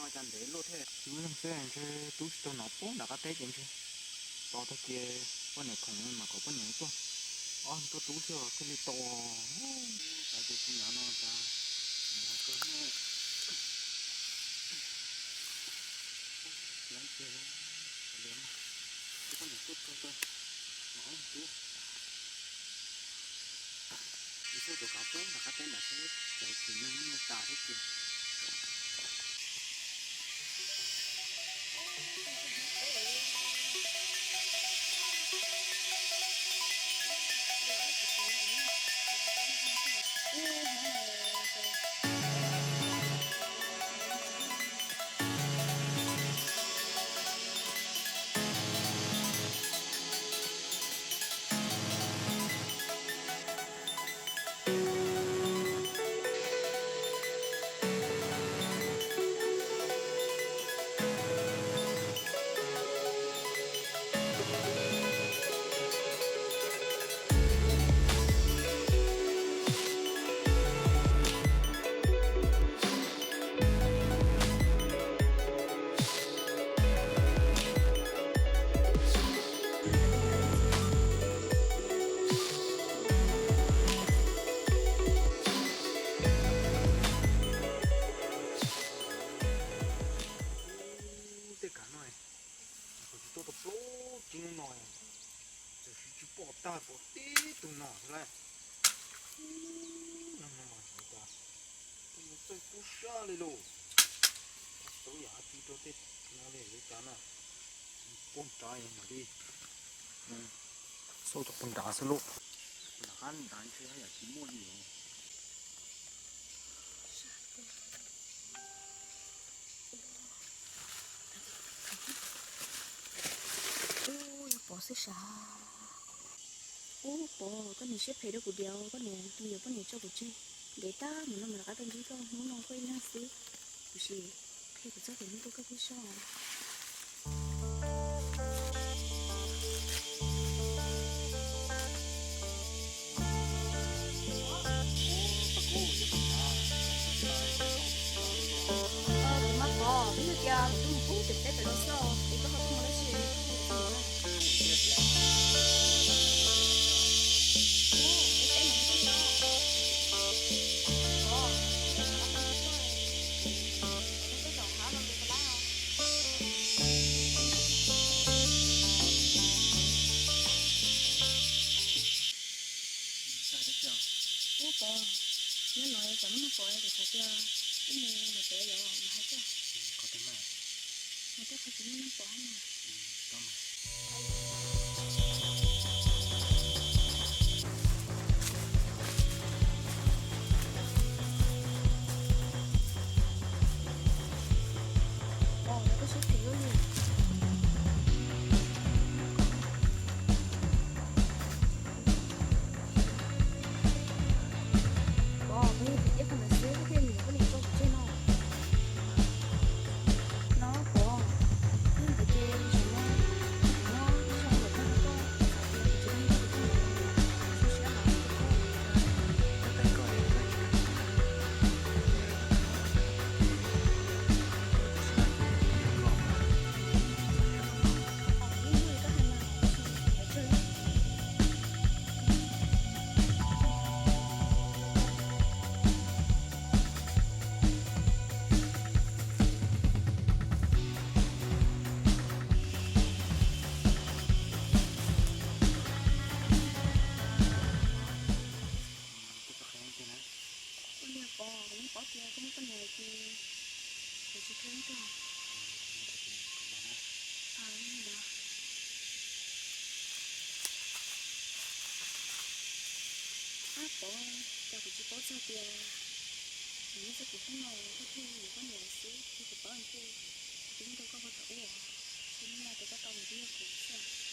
Cas ntev luaj thiab. Tub leeg xwb ntshe tub tsis tau hnov pub nram qab teb ces ntshe tos tag kis poj niam khoom mas kom poj niam tuaj, ob leeg tuaj rub xwb thiaj li tau. Cas ces tsis hnov no cas hnov kawg. Lawv ces li, poj niam tuaj txog tau, ob leeg rub. Mus txog cov kav pub nram qab teb nram xwb, cov tsis neeg nyob tas thiab ces. Tej kav no, kuv tsis tuaj tau plaub tsib hnub no, txawm siv tsis pom tag pom tib tug no xwb lauj. No no mas xyov cas txawj kub sab li lauj. Tau yam dab tsi rau tej no li li cas na. Pog nrad mam li xauj cov pog nrad xwb lauj. Nram qab nrad ntshe haj yam tsis muaj li os. Ub, yog Pov xwb sav. Ub, Pov, koj niam siab phem rau kuv diam, koj niam tus yuav poj niam tso kuv tseg. Ntev tag mus no mas rov qab tuaj ntsib koj, hnub no koj ib leeg xwb. Kuv sim qhia kuv txoj kev hlub rau koj thiab soj. Kuv mas Pov, twb yog tias tus mus pub pem teb pem los xwb, es koj ho tuaj mus dab tsi? Ub Pov, nyob no tsam muaj Pov kuv xav tias wb mus lawm pem los mas hais tias. Qhov twg mas? Mas tej qhov tsis muaj neeg Pov na. Pov, yog koj siab phem luaj li. Pov, kuv yog tus txiv qhov ntawd xwb koj thiaj yuav poj niam tso kuv tseg no. No Pov, yog ntawd ces zaum no kuv nyob ib zaug lawm koj nrog koj, kuv tsis nrog kuv tij, kuv zoo siab heev. Ua li Pov, kuv yeej paub tias koj muaj poj niam lawm ces kuv tsis qhia koj. Ab Pov, cas kuv tsis paub txog tias kuv nyob txoj kev hlub no koj thiaj yuav poj niam lawm xwb, yog kuv paub ces kuv twb nrog koj ua tau ua, ntshe hnub no ces koj tau mus twb yog kuv xwb.